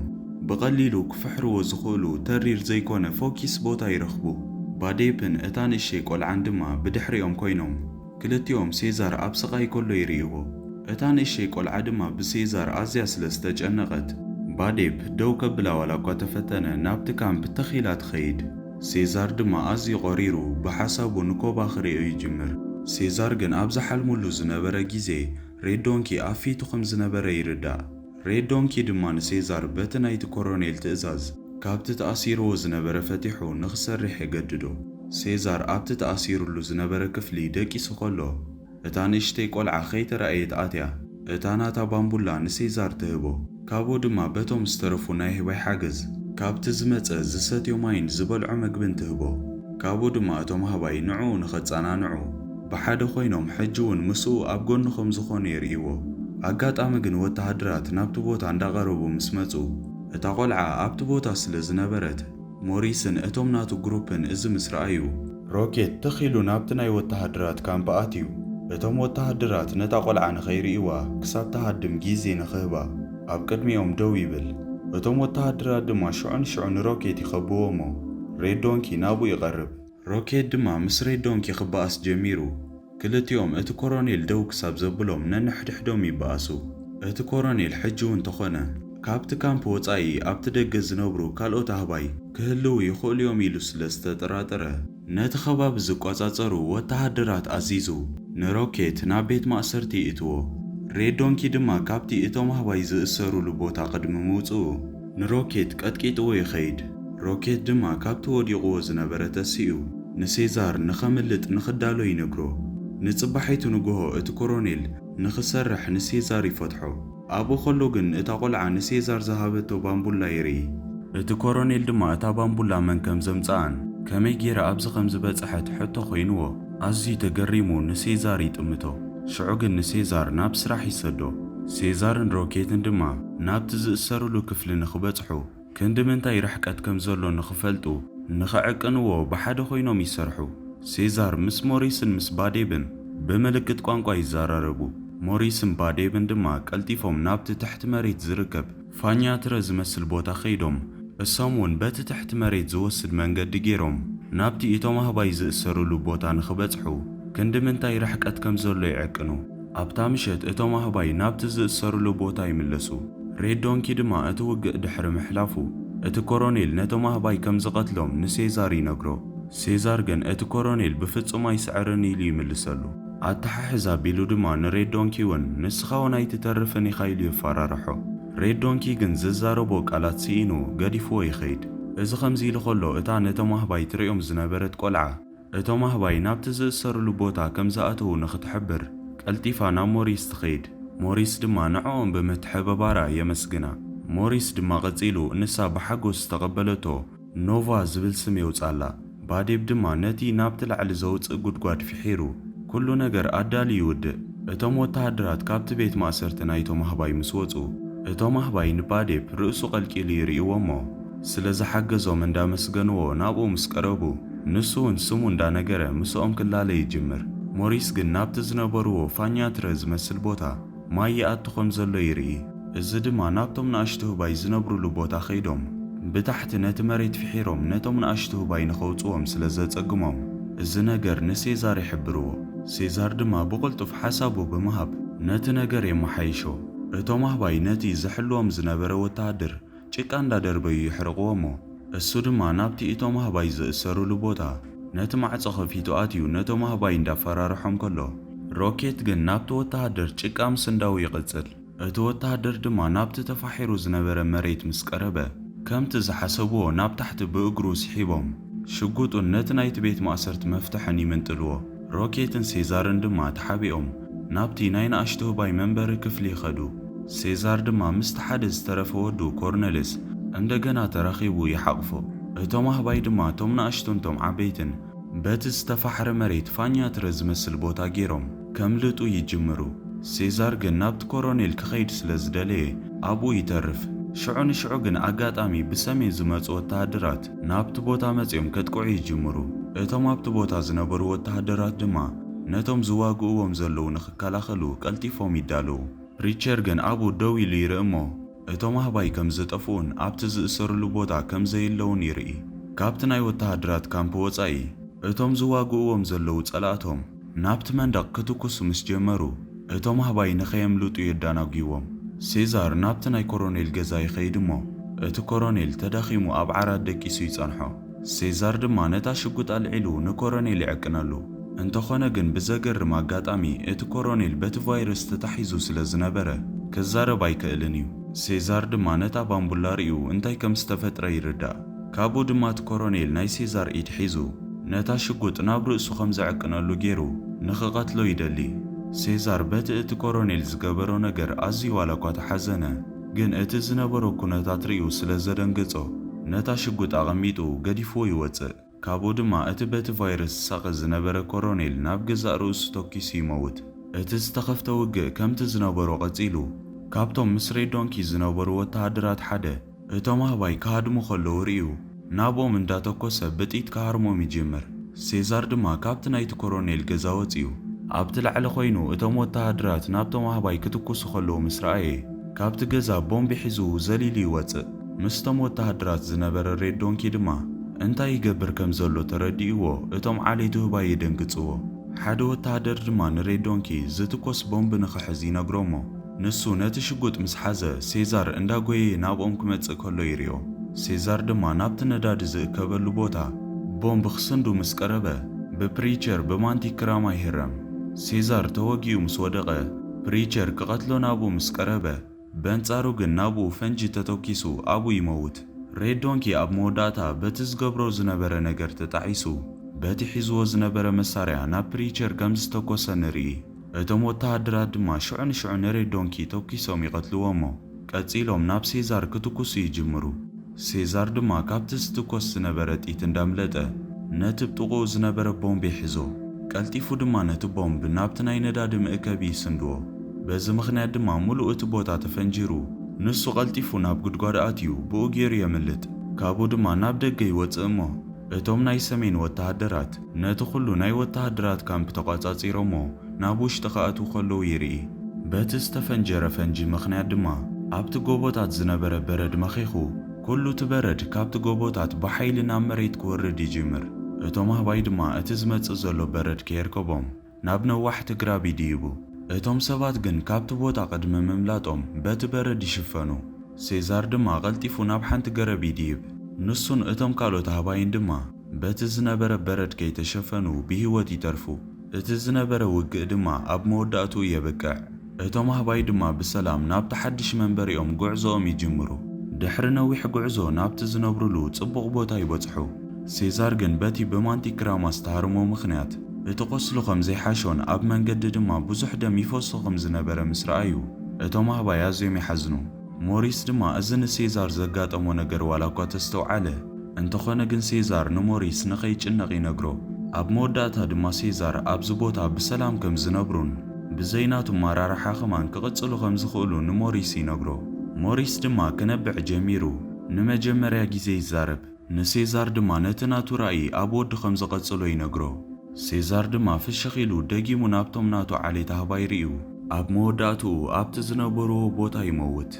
ብቐሊሉ ክፍሕርዎ ዝኽእሉ ተሪር ዘይኮነ ፎኪስ ቦታ ይረኽቡ። ባዴፕን እታ ንእሸይ ቆልዓን ድማ ብድሕሪኦም ኮይኖም ክልቲኦም ሴዛር ኣብ ስቓይ ከሎ ይርእይዎ። እታ ንእሸይ ቆልዓ ድማ ብሴዛር ኣዝያ ስለ ዝተጨነቐት፣ ባዴፕ ደው ከብላ ዋላ እኳ ተፈተነ፣ ናብቲ ካምፕ ተኺላ ትኸይድ። ሴዛር ድማ ኣዝዩ ቐሪሩ ብሓሳቡ ንኮባ ክርእዮ ይጅምር። ሴዛር ግን ኣብ ዝሓልመሉ ዝነበረ ግዜ ሬድ ዶንኪ ኣብ ፊቱ ከም ዝነበረ ይርዳእ። ሬድ ዶንኪ ድማ ንሴዛር በቲ ናይቲ ኮሮኔል ትእዛዝ ካብቲ ተኣሲርዎ ዝነበረ ፈቲሑ ንኽሰርሕ የገድዶ። ሴዛር ኣብቲ ተኣሲሩሉ ዝነበረ ክፍሊ ደቂሱ ከሎ፣ እታ ንእሽተይ ቆልዓ ከይተራእየት ኣትያ፣ እታ ናታ ባምቡላ ንሴዛር ትህቦ። ካብኡ ድማ በቶም ዝተረፉ ናይ ኣህባይ ሓገዝ ካብቲ ዝመጸ ዝሰትዮ ማይን ዝበልዖ መግብን ትህቦ። ካብኡ ድማ እቶም ኣህባይ ንዕኡ ንኸጸናንዑ ብሓደ ኮይኖም ሕጂ እውን ምስኡ ኣብ ጎኑ ከም ዝኾኑ የርእይዎ። ኣጋጣሚ ግን ወተሃደራት ናብቲ ቦታ እንዳቐረቡ ምስ መጹ፣ እታ ቆልዓ ኣብቲ ቦታ ስለ ዝነበረት፣ ሞሪስን እቶም ናቱ ግሩፕን እዚ ምስ ረኣዩ፣ ሮኬት ትኽ ኢሉ ናብቲ ናይ ወተሃደራት ካምፕ ኣትዩ፣ እቶም ወተሃደራት ነታ ቆልዓ ንኸይርእይዋ ክሳብ ትሃድም ግዜ ንኽህባ ኣብ ቅድሚኦም ደው ይብል። እቶም ወተሃደራት ድማ ሽዑ ንሽዑ ንሮኬት ይኸብዎ እሞ፣ ሬድ ዶንኪ ናብኡ ይቐርብ። ሮኬት ድማ ምስ ሬድ ዶንኪ ክበኣስ ጀሚሩ። ክልቲኦም እቲ ኮሮኔል ደው ክሳብ ዘብሎም ነንሕድሕዶም ይበኣሱ። እቲ ኮሮኔል ሕጂ እውን እንተኾነ ካብቲ ካምፕ ወጻኢ ኣብቲ ደገ ዝነብሩ ካልኦት ኣህባይ ክህልዉ ይኽእሉ እዮም ኢሉ ስለ ዝተጠራጠረ፣ ነቲ ከባቢ ዝቆጻጸሩ ወተሃደራት ኣዚዙ ንሮኬት ናብ ቤት ማእሰርቲ ይእትዎ። ሬድ ዶንኪ ድማ ካብቲ እቶም ኣህባይ ዝእሰሩሉ ቦታ ቅድሚ ምውጽኡ ንሮኬት ቀጥቂጥዎ ይኸይድ። ሮኬት ድማ ካብቲ ወዲቕዎ ዝነበረ ተሲኡ ንሴዛር ንኸምልጥ ንኽዳሎ ይነግሮ። ንጽባሒቱ ንግሆ እቲ ኮሮኔል ንኽሰርሕ ንሴዛር ይፈትሖ። ኣብኡ ከሎ ግን እታ ቆልዓ ንሴዛር ዝሃበቶ ባምቡላ ይርኢ። እቲ ኮሮኔል ድማ እታ ባምቡላ መን ከም ዘምጽኣን ከመይ ጌራ ኣብዚ ከም ዝበጽሐት ሕቶ ኮይንዎ ኣዝዩ ተገሪሙ ንሴዛር ይጥምቶ። ሽዑ ግን ንሴዛር ናብ ስራሕ ይሰዶ። ሴዛርን ሮኬትን ድማ ናብቲ ዝእሰሩሉ ክፍሊ ንኽበጽሑ ክንዲ ምንታይ ርሕቀት ከም ዘሎ ንኽፈልጡ ንኽዕቅንዎ ብሓደ ኮይኖም ይሰርሑ። ሴዛር ምስ ሞሪስን ምስ ባዴብን ብምልክት ቋንቋ ይዘራረቡ። ሞሪስን ባዴብን ድማ ቀልጢፎም ናብቲ ትሕቲ መሬት ዝርከብ ፋኛትረ ዝመስል ቦታ ከይዶም፣ እሶም እውን በቲ ትሕቲ መሬት ዝወስድ መንገዲ ገይሮም ናብቲ እቶም ኣህባይ ዝእሰሩሉ ቦታ ንኽበጽሑ ክንዲ ምንታይ ርሕቀት ከም ዘሎ ይዕቅኑ። ኣብታ ምሸት እቶም ኣህባይ ናብቲ ዝእሰሩሉ ቦታ ይምለሱ። ሬድ ዶንኪ ድማ እቲ ውግእ ድሕሪ ምሕላፉ፣ እቲ ኮሮኔል ነቶም ኣህባይ ከም ዝቐትሎም ንሴዛር ይነግሮ። ሴዛር ግን እቲ ኮሮኔል ብፍጹም ኣይስዕርን ኢሉ ይምልሰሉ። ኣተሓሕዝ ኣቢሉ ድማ ንሬድ ዶንኪ እውን ንስኻ እውን ኣይትተርፍን ኢኻ ኢሉ የፈራርሖ። ሬድ ዶንኪ ግን ዝዛረቦ ቃላት ስኢኑ ገዲፍዎ ይኸይድ። እዚ ከምዚ ኢሉ ከሎ እታ ነቶም ኣህባይ ትርእዮም ዝነበረት ቆልዓ እቶም ኣህባይ ናብቲ ዝእሰሩሉ ቦታ ከም ዝኣተዉ ንኽትሕብር ቀልጢፋ ናብ ሞሪስ ትኸይድ። ሞሪስ ድማ ንዕኦም ብምትሕብባራ የመስግና። ሞሪስ ድማ ቀጺሉ ንሳ ብሓጎስ ዝተቐበለቶ ኖቫ ዝብል ስም የውጻላ። ባዴብ ድማ ነቲ ናብቲ ላዕሊ ዘውጽእ ጉድጓድ ፍሒሩ፣ ኩሉ ነገር ኣዳልዩ ይውድእ። እቶም ወተሃደራት ካብቲ ቤት ማእሰርቲ ናይቶም ኣህባይ ምስ ወጹ፣ እቶም ኣህባይ ንባዴብ ርእሱ ቀልቂሉ ይርእይዎ እሞ፣ ስለ ዝሓገዞም እንዳመስገንዎ ናብኡ ምስ ቀረቡ፣ ንሱ እውን ስሙ እንዳነገረ ምስኦም ክላለ ይጅምር። ሞሪስ ግን ናብቲ ዝነበርዎ ፋኛትረ ዝመስል ቦታ ማይ ይኣቱ ከም ዘሎ ይርኢ። እዚ ድማ ናብቶም ንኣሽቱ ህባይ ዝነብሩሉ ቦታ ከይዶም ብታሕቲ ነቲ መሬት ፍሒሮም ነቶም ንኣሽቱ ህባይ ንኸውጽዎም ስለ ዘጸግሞም፣ እዚ ነገር ንሴዛር ይሕብርዎ። ሴዛር ድማ ብቕልጡፍ ሓሳቡ ብምሃብ ነቲ ነገር የመሓይሾ። እቶም ኣህባይ ነቲ ዝሕልዎም ዝነበረ ወተሃደር ጭቃ እንዳደርበዩ የሕርቕዎ እሞ፣ እሱ ድማ ናብቲ እቶም ኣህባይ ዝእሰሩሉ ቦታ ነቲ ማዕጾ ከፊቱ ኣትዩ ነቶም ኣህባይ እንዳፈራርሖም ከሎ፣ ሮኬት ግን ናብቲ ወተሃደር ጭቃ ምስንዳው ይቕጽል። እቲ ወተሃደር ድማ ናብቲ ተፋሒሩ ዝነበረ መሬት ምስ ቀረበ፣ ከምቲ ዝሓሰብዎ ናብ ታሕቲ ብእግሩ ስሒቦም፣ ሽጉጡን ነቲ ናይቲ ቤት ማእሰርቲ መፍትሕን ይምንጥልዎ። ሮኬትን ሴዛርን ድማ ተሓቢኦም ናብቲ ናይ ንኣሽቱ ህባይ መንበሪ ክፍሊ ይኸዱ። ሴዛር ድማ ምስቲ ሓደ ዝተረፈ ወዱ ኮርኔልስ እንደገና ተራኺቡ ይሓቕፎ። እቶም ኣህባይ ድማ እቶም ንኣሽቱን እቶም ዓበይትን በቲ ዝተፋሕረ መሬት ፋኛትረ ዝመስል ቦታ ገይሮም ከምልጡ ይጅምሩ። ሴዛር ግን ናብቲ ኮሮኔል ክኸይድ ስለ ዝደለየ ኣብኡ ይተርፍ። ሽዑ ንሽዑ ግን ኣጋጣሚ ብሰሜን ዝመጹ ወተሃደራት ናብቲ ቦታ መጺኦም ከጥቅዑ ይጅምሩ። እቶም ኣብቲ ቦታ ዝነበሩ ወተሃደራት ድማ ነቶም ዝዋግእዎም ዘለዉ ንኽከላኸሉ ቀልጢፎም ይዳለዉ። ፕሪቸር ግን ኣብኡ ደው ኢሉ ይርኢ እሞ፣ እቶም ኣህባይ ከም ዝጠፍኡን ኣብቲ ዝእሰሩሉ ቦታ ከም ዘየለውን ይርኢ። ካብቲ ናይ ወተሃደራት ካምፕ ወጻኢ፣ እቶም ዝዋግእዎም ዘለዉ ጸላእቶም ናብቲ መንደቕ ክትኩሱ ምስ ጀመሩ፣ እቶም ኣህባይ ንኸየምልጡ የዳናጒዎም። ሴዛር ናብቲ ናይ ኮሮኔል ገዛ ይኸይድ እሞ፣ እቲ ኮሮኔል ተዳኺሙ ኣብ ዓራት ደቂሱ ይጸንሖ። ሴዛር ድማ ነታ ሽጉጥ ኣልዒሉ ንኮሮኔል ይዕቅነሉ። እንተኾነ ግን ብዘገርም ኣጋጣሚ እቲ ኮሮኔል በቲ ቫይረስ ተታሒዙ ስለ ዝነበረ ክዛረብ ኣይክእልን እዩ። ሴዛር ድማ ነታ ባምቡላ ርእዩ እንታይ ከም ዝተፈጥረ ይርዳእ። ካብኡ ድማ እቲ ኮሮኔል ናይ ሴዛር ኢድ ሒዙ ነታ ሽጉጥ ናብ ርእሱ ከም ዘዕቅነሉ ገይሩ ንኽቐትሎ ይደሊ። ሴዛር በቲ እቲ ኮሮኔል ዝገበሮ ነገር ኣዝዩ ዋላ እኳ ተሓዘነ፣ ግን እቲ ዝነበሮ ኩነታት ርእዩ ስለ ዘደንገጾ ነታ ሽጉጥ ኣቐሚጡ ገዲፍዎ ይወጽእ። ካብኡ ድማ እቲ በቲ ቫይረስ ዝሳቐ ዝነበረ ኮሮኔል ናብ ገዛእ ርእሱ ተኪሱ ይመውት። እቲ ዝተኸፍተ ውግእ ከምቲ ዝነበሮ ቀጺሉ፣ ካብቶም ምስ ሬድ ዶንኪ ዝነበሩ ወተሃደራት ሓደ እቶም ኣህባይ ክሃድሙ ከለዉ ርእዩ ናብኦም እንዳተኮሰ ብጥይት ክሃርሞም ይጅምር። ሴዛር ድማ ካብቲ ናይቲ ኮሮኔል ገዛ ወጺኡ ኣብቲ ላዕሊ ኮይኑ እቶም ወተሃደራት ናብቶም ኣህባይ ክትኩሱ ከለዉ ምስ ረኣየ፣ ካብቲ ገዛ ቦምቢ ሒዙ ዘሊሉ ይወጽእ። ምስቶም ወተሃደራት ዝነበረ ሬድ ዶንኪ ድማ እንታይ ይገብር ከም ዘሎ ተረዲእዎ እቶም ዓሌቱ ህባይ የደንግጽዎ። ሓደ ወተሃደር ድማ ንሬድ ዶንኪ ዝትኮስ ቦምቢ ንኽሕዝ ይነግሮ እሞ፣ ንሱ ነቲ ሽጉጥ ምስ ሓዘ ሴዛር እንዳጎየየ ናብኦም ክመጽእ ከሎ ይሪኦ። ሴዛር ድማ ናብቲ ነዳዲ ዝእከበሉ ቦታ ቦምብ ክስንዱ ምስ ቀረበ ብፕሪቸር ብማንቲክ ክራማ ይህረም። ሴዛር ተወጊኡ ምስ ወደቐ ፕሪቸር ክቐትሎ ናብኡ ምስ ቀረበ በንጻሩ ግን ናብኡ ፈንጂ ተተኪሱ ኣብኡ ይመውት። ሬድ ዶንኪ ኣብ መወዳእታ በቲ ዝገብሮ ዝነበረ ነገር ተጣዒሱ በቲ ሒዝዎ ዝነበረ መሳርያ ናብ ፕሪቸር ከም ዝተኮሰ ንርኢ። እቶም ወተሃደራት ድማ ሽዑ ንሽዑ ንሬድ ዶንኪ ተኪሶም ይቐትልዎ እሞ ቀጺሎም ናብ ሴዛር ክትኩሱ ይጅምሩ። ሴዛር ድማ ካብቲ ዝትኮስ ዝነበረ ጥይት እንዳምለጠ ነቲ ብጥቕኡ ዝነበረ ቦምብ ይሕዞ። ቀልጢፉ ድማ ነቲ ቦምብ ናብቲ ናይ ነዳዲ መእከቢ ይስንድዎ። በዚ ምኽንያት ድማ ምሉእ እቲ ቦታ ተፈንጂሩ ንሱ ቀልጢፉ ናብ ጉድጓድ ኣትዩ ብኡ ገይሩ የምልጥ። ካብኡ ድማ ናብ ደገ ይወጽእ እሞ እቶም ናይ ሰሜን ወተሃደራት ነቲ ኩሉ ናይ ወተሃደራት ካምፕ ተቋጻጺሮሞ ናብ ውሽጢ ክኣትዉ ከለዉ ይርኢ። በቲ ዝተፈንጀረ ፈንጂ ምኽንያት ድማ ኣብቲ ጎቦታት ዝነበረ በረድ መኺኹ ኩሉ እቲ በረድ ካብቲ ጎቦታት ብሓይሊ ናብ መሬት ክወርድ ይጅምር። እቶም ኣህባይ ድማ እቲ ዝመጽእ ዘሎ በረድ ከየርከቦም ናብ ነዋሕቲ ግራብ ይድይቡ። እቶም ሰባት ግን ካብቲ ቦታ ቅድሚ ምምላጦም በቲ በረድ ይሽፈኑ። ሴዛር ድማ ቀልጢፉ ናብ ሓንቲ ገረብ ይድይብ። ንሱን እቶም ካልኦት ኣህባይን ድማ በቲ ዝነበረ በረድ ከይተሸፈኑ ብህይወት ይተርፉ። እቲ ዝነበረ ውግእ ድማ ኣብ መወዳእትኡ የብቅዕ። እቶም ኣህባይ ድማ ብሰላም ናብቲ ሓድሽ መንበሪኦም ጉዕዞኦም ይጅምሩ። ድሕሪ ነዊሕ ጉዕዞ ናብቲ ዝነብሩሉ ጽቡቕ ቦታ ይበጽሑ። ሴዛር ግን በቲ ብማንቲክ ክራማ ዝተሃርሞ ምኽንያት እቲ ቁስሉ ከም ዘይሓሾን ኣብ መንገዲ ድማ ብዙሕ ደም ይፈሶ ከም ዝነበረ ምስ ረኣዩ እቶም ኣህባይ ኣዝዮም ይሓዝኑ። ሞሪስ ድማ እዚ ንሴዛር ዘጋጠሞ ነገር ዋላ እኳ ተስተውዓለ፣ እንተኾነ ግን ሴዛር ንሞሪስ ንኸይጭነቕ ይነግሮ። ኣብ መወዳእታ ድማ ሴዛር ኣብዚ ቦታ ብሰላም ከም ዝነብሩን ብዘይ ናቱ ኣመራርሓ ከማን ክቕጽሉ ከም ዝኽእሉ ንሞሪስ ይነግሮ። ሞሪስ ድማ ክነብዕ ጀሚሩ። ንመጀመርያ ግዜ ይዛረብ። ንሴዛር ድማ ነቲ ናቱ ራእይ ኣብ ወዱ ከም ዝቐጽሎ ይነግሮ። ሴዛር ድማ ፍሽኽ ኢሉ ደጊሙ ናብቶም ናቱ ዓሌት ኣህባይ ርእዩ። ኣብ መወዳእትኡ ኣብቲ ዝነበርዎ ቦታ ይመውት።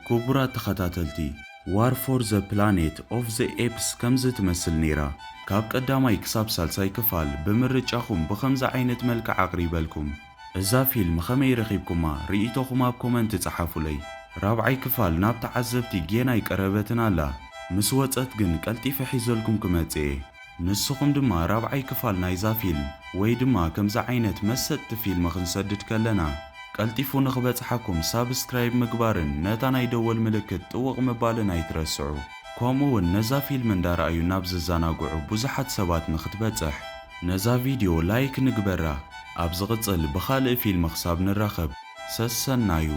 ክቡራት ተኸታተልቲ፣ War for the Planet of the Apes ከምዚ ትመስል ነይራ። ካብ ቀዳማይ ክሳብ ሳልሳይ ክፋል ብምርጫኹም ብኸምዚ ዓይነት መልክዕ ኣቕሪበልኩም። እዛ ፊልም ኸመይ ረኺብኩማ? ርእይቶኹም ኣብ ኮመንት ጸሓፉለይ። ራብዓይ ክፋል ናብ ተዓዘብቲ ጌና ኣይቀረበትን ኣላ። ምስ ወጸት ግን ቀልጢፈ ሒዘልኩም ክመጽእ እየ። ንስኹም ድማ ራብዓይ ክፋል ናይዛ ፊልም ወይ ድማ ከምዚ ዓይነት መሰጥቲ ፊልም ክንሰድድ ከለና ቀልጢፉ ንኽበጽሓኩም ሳብስክራይብ ምግባርን ነታ ናይ ደወል ምልክት ጥውቕ ምባልን ኣይትረስዑ። ከምኡ እውን ነዛ ፊልም እንዳረኣዩ ናብ ዝዘናግዑ ብዙሓት ሰባት ንኽትበጽሕ ነዛ ቪድዮ ላይክ ንግበራ። ኣብ ዝቕጽል ብኻልእ ፊልም ክሳብ ንራኸብ ሰሰናዩ።